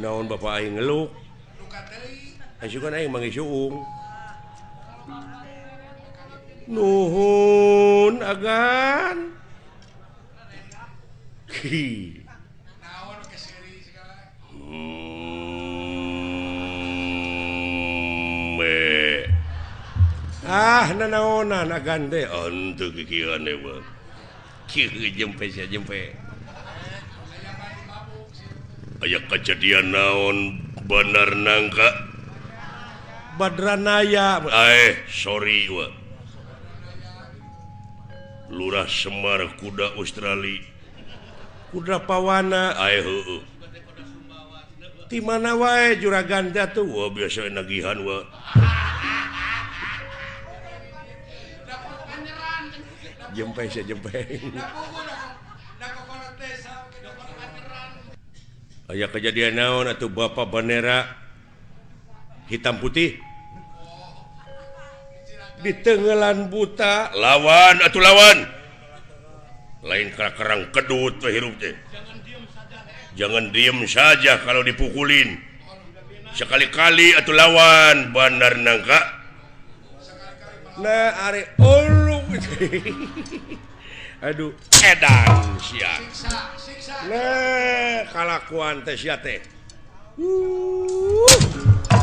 Kunaon bapak aing ngeluk? Asukan aing manggih suung. Nuhun agan. Hi. Ah nanaonan agan teh henteu kikieuan we. Kieu jempe sia jempe. Aya kejadian naon Bandar Nangka? Badranaya. Sorry wa. Lurah Semar kuda Australia. Kuda Pawana. Heueuh. Ti mana wae juragan teh atuh? Wah biasa nagihan wa. Jempe sia jempe. Aya kejadian naon atuh bapak bendera hitam putih di tenggelan buta lawan atuh lawan lain kerang kedut teh hirup teh. Jangan diem saja kalau dipukulin, sekali-kali atuh lawan Bandar Nangka. Nah are ulu aduh edan sia. Nah kalakuan teh sia teh.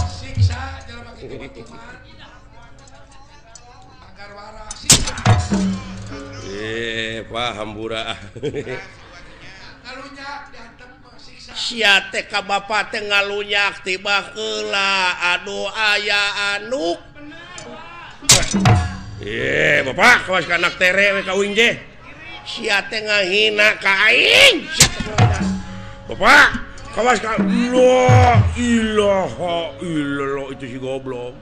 Siksa jelema kitu mah. Agar waras siksa. Pak hambura. Ngalunyak diantem siksa. Sia teh ka bapa teh ngalunyak tiba heula aduh aya anuk. Bapak kawas ka anak tere we ka uing teh. Sia teh ngahina ka aing. Bapak kawas ka la ilaha illallah itu si goblok.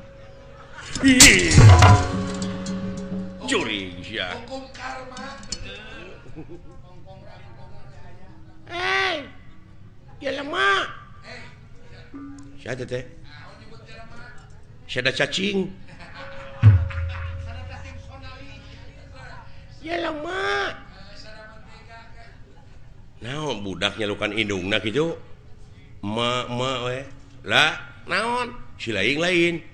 Curi sia. Hukum karma. Eh, jelema. Sia teh teh. Sia da cacing. Jelema. Naon budak nyalukan indungna kitu? Ma ma we. Lah, naon? Si lain-lain.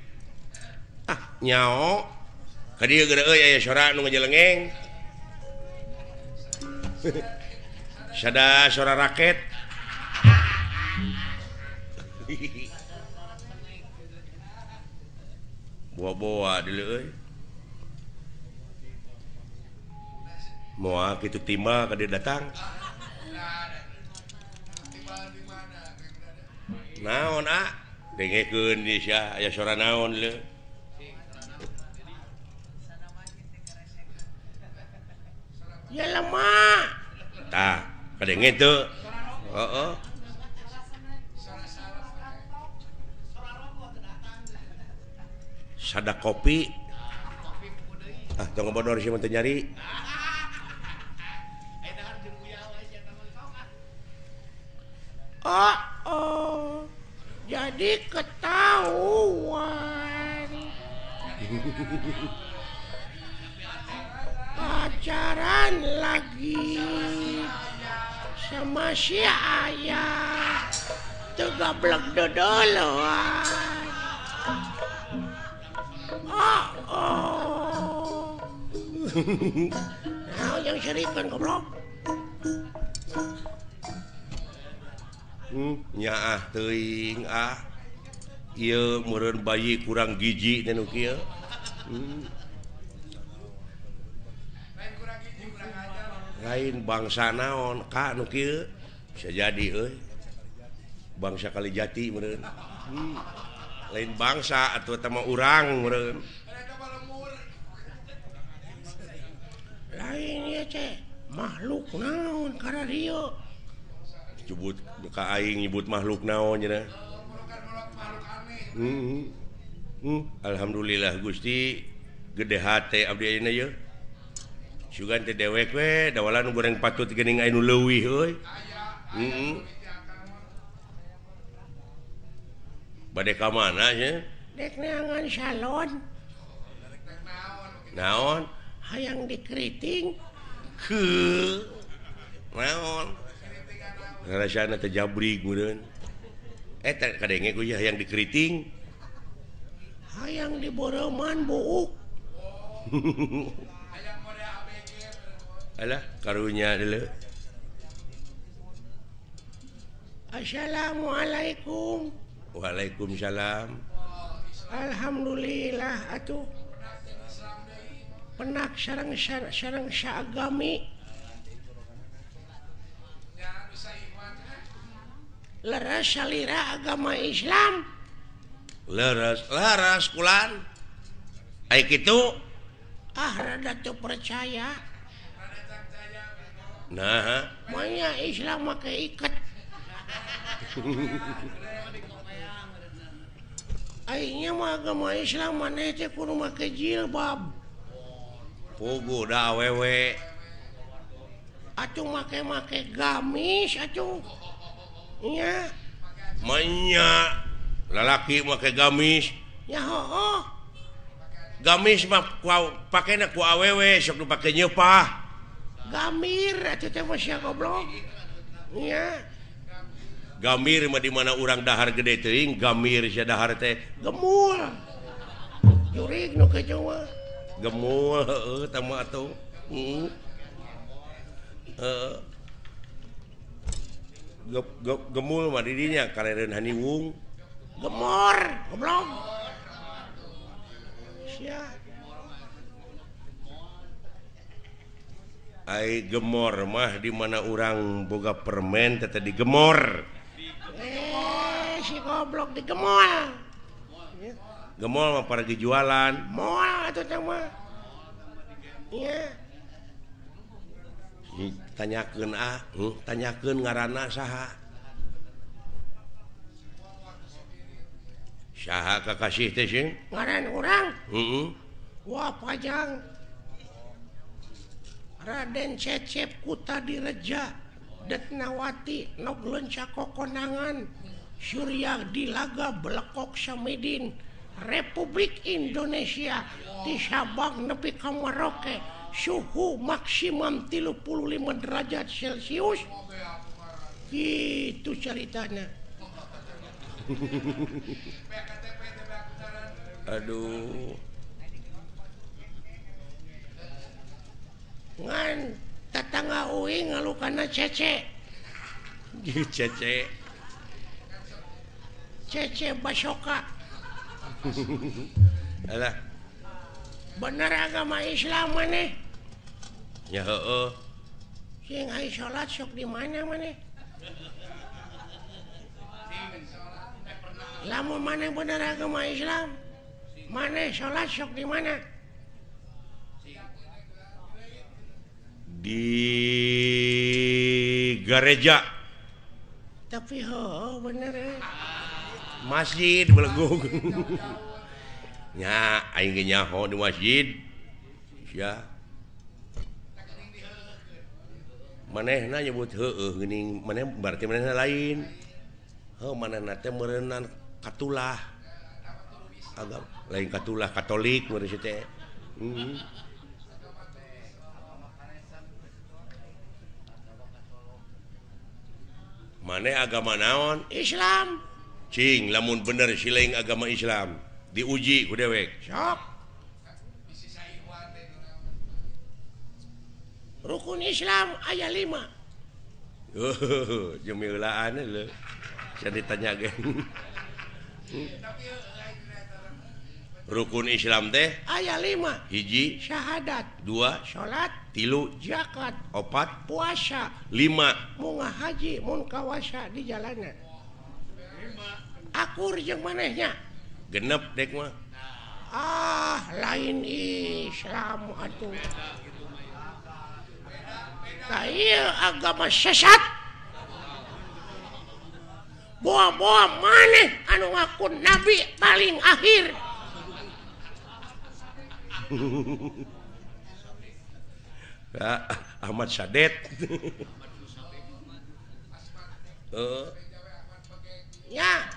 Ah, nyao. Ka dieu geura euy aya sora nu ngajelengeng. Sada sora raket. Boa-boa deuleu euy. Moal kitu timbal ka dieu datang. Naon ah? Dengekeun ieu sia aya sora naon leu. Ya lemah. Tah, kadenge teu. Heeh. Sada kopi. Ah, tong ngebodor sia mah teu nyari. Oh, oh. Jadi ketahuan. Pacaran lagi sama si ayah. Tuh goblok dodoloan. Oh, oh. Nah, yang serikan goblok. Nyaah teuing ah. Ieu meureun bayi kurang gizi teh nu kieu. Lain bangsa naon ka nu kieu bisa jadi euy. Bangsa Kalijati meureun. Lain bangsa atuh eta mah urang meureun. Lain ieu teh makhluk naon kararieu. Nyebut ka aing nyebut makhluk naon cenah. Alhamdulillah Gusti gede hate abdi ayeuna yeuh. Sugan teh dewek we dawalan nu goreng patut geuning aya nu leuwih euy. Bade ka mana nya? Dek neangan salon. Naon? Hayang dikeriting. Heuh. Naon? Rasana teh jabrig meureun. Eta kadenge ku hayang dikeriting. Hayang diboroman buuk. Alah karunya deuleu. Assalamualaikum. Waalaikumsalam. Alhamdulillah atuh. Penak sareng sareng saagami. Leres salira agama Islam. Leres leres kulan. Ai kitu ah rada teu percaya. Nah, manya Islam make iket. Aingnya mah agama Islam maneh teh kudu make jilbab. Puguh da awewe. Atuh make-make gamis atuh. Nya. Manya lalaki make gamis. Ya hooh. Gamis mah pakena ku awewe sok dipake nyeupah. Gamir atuh teh mah sia goblok. Nya. Gamir mah di mana urang dahar gede teuing, gamir sia dahar teh gemul. Jurig nu kitu mah. Gemul heueuh tah mah atuh. Heeh. Heeh. Gemul mah di dinya karereun haniwung. Gemor, goblok. Sia. Ai gemor mah di mana urang boga permen teh digemor. Si goblok digemol. Gemol mah paragi jualan. Moal atuh teh mah. Nya. Tanyakeun ah, tanyakeun ngaranna saha. Saha kakasih teh sing? Ngaran urang? Heeh. Wah pajang. Raden Cecep Kutadireja Detnawati nog leunca kokonangan Surya Dilaga Belekok Samidin Republik Indonesia di Sabang nepi ka Merauke suhu maksimum 35 derajat Celcius. Gitu ceritanya. Aduh. Ngan tetangga uing ngalukana cece. Cece. Cece Basoka. Alah. Bener agama Islam maneh? Ya heueuh. Sing ai salat sok di mana maneh? Lamun maneh bener agama Islam, maneh salat sok di mana? Di gereja. Tapi heueuh bener Masjid belegung. Nya aing ge nyaho di masjid. Sia. Manehna nyebut heueuh geuning, maneh berarti manehna lain. Heuh manehna teh meureunnan katulah. Agama lain katulah Katolik meureun teh. Heeh. Maneh agama naon? Islam. Cing lamun bener siling agama Islam diuji ku dewek. Sok. Rukun Islam aya 5. Oh, jemilaan lho. Saya ditanya ge. Rukun Islam teh aya 5. Hiji syahadat, 2 salat, 3 zakat, 4 puasa, 5 munga haji mun kawasa di jalanan. Akur jeung manehnya. Genep dek mah. Ah, lain Islam atuh. Tah ieu agama sesat. Boa-boa maneh anu ngaku nabi paling akhir. Ahmad Sadet. Ya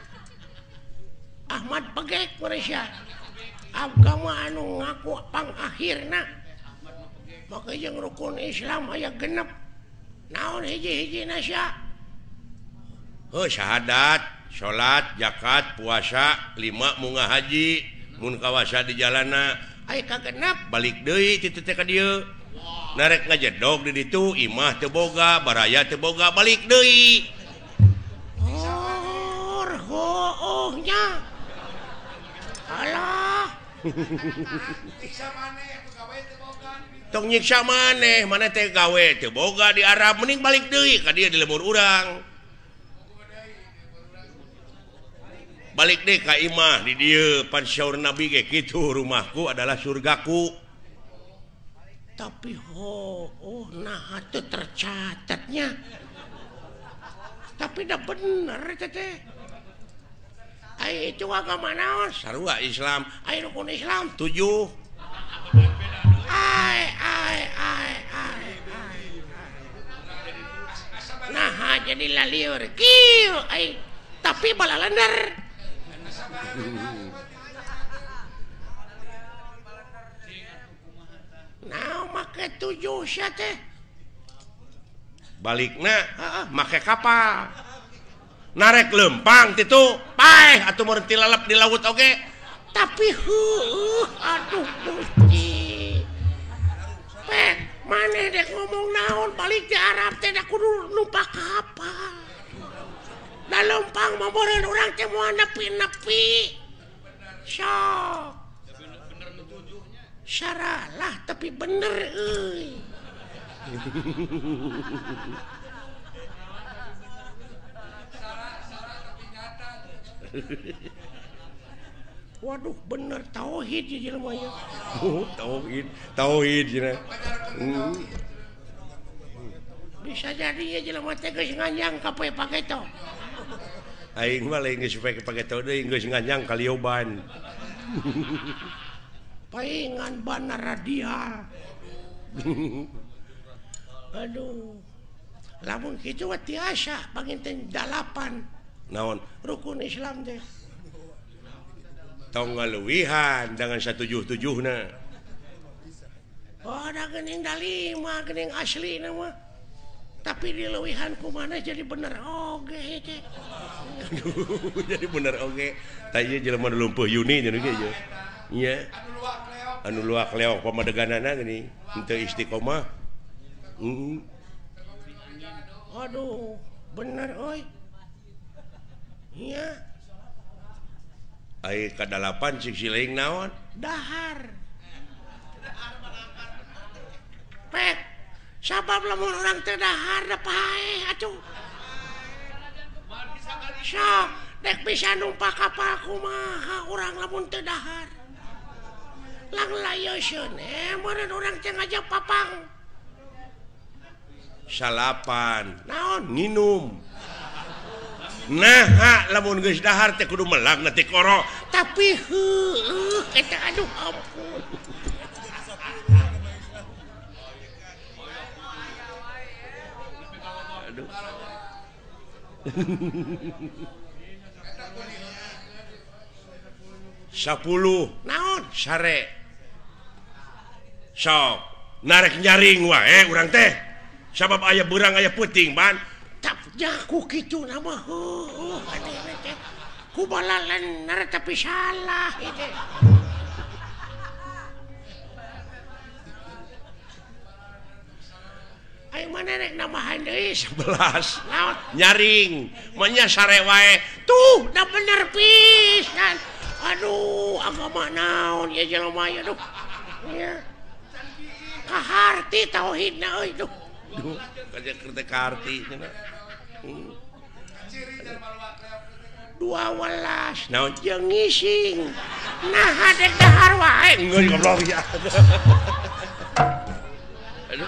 Ahmad Pegek Malaysia agama anu ngaku pangakhirna maka jeung rukun Islam aya genep naon hiji-hiji nasya Heuh syahadat, salat, zakat, puasa, 5 munggah haji, mun kawasa di jalana. Ai kagenap balik deui ti teh ka dieu. Narek ngajedog di ditu imah teu boga, baraya teu boga, balik deui. Oh, hooh nya. Alah. Tong nyiksa maneh, maneh teh gawe teu boga di Arab, mending balik deui ka dieu di lembur urang. Balik deh ka imah di dieu pan syaur Nabi ge kitu, rumahku adalah surgaku. Tapi oh nah teu tercatatnya. Tapi dah bener teh. Ai itu agama naon? Sarua Islam. Ai rukun Islam 7. Ai ai ai ai. Nah jadi lalieur kieu ai tapi balalender. Nah make 7 sia teh. Balikna heeh make kapal. Narek lempang titu paeh atuh mun tilalep di laut oge. Tapi heueuh aduh Gusti. Pek maneh dek ngomong naon balik di Arab teh da kudu numpak kapal. Da lempang mah meureun urang teh moal nepi-nepi. Sok. Saralah tapi bener euy. Waduh bener tauhid ya jelema nya. Oh, tauhid, tauhid cenah. Bisa jadi ya jelema teh geus nganyang ka poe pageto. Aing mah lain geus poe pageto deui geus nganyang ka lioban. Paingan bana radial. Aduh. Lamun kitu mah tiasa panginten 8. Naon rukun Islam teh. Tong ngaluwihan dengan 177na. Oh, da geuning da 5 geuning aslina mah. Tapi dileuwihan kumaha jadi bener oge teh. Aduh, jadi bener oge. Tah ieu jelema nu lumpuh Yuni cenah ge ieu. Nya. Anu luak leok pamadeganana geuning henteu istiqomah. Aduh, bener euy. Nya. Ai kadalapan cik siling naon? Dahar. Pek, sabab lamun urang teu dahar da paeh atuh. Sok, dek bisa numpak kapal kumaha urang lamun teu dahar. Lang layoseun meureun urang teh ngajak papang. Salapan, naon nginum. Nah, lamun geus dahar teh kudu melak na tikoro. Tapi heueuh eta aduh ampun. Aduh. 10 naon sare. Sok narek nyaring wae urang teh. Sabab aya beurang aya peuting ban. Jaku kitu nama heueuh teh ku balalener tapi salah itu. Ayo mana rek nambahan deui 11 naon nyaring mah sare wae tuh da bener pisan. Aduh agama naon ya jelema ya aduh. Nya kaharti tauhidna euy duh. Duh kaja kaharti cenah. 12 naon jeung ngising nah dek dahar wae geus goblok ya. Aduh.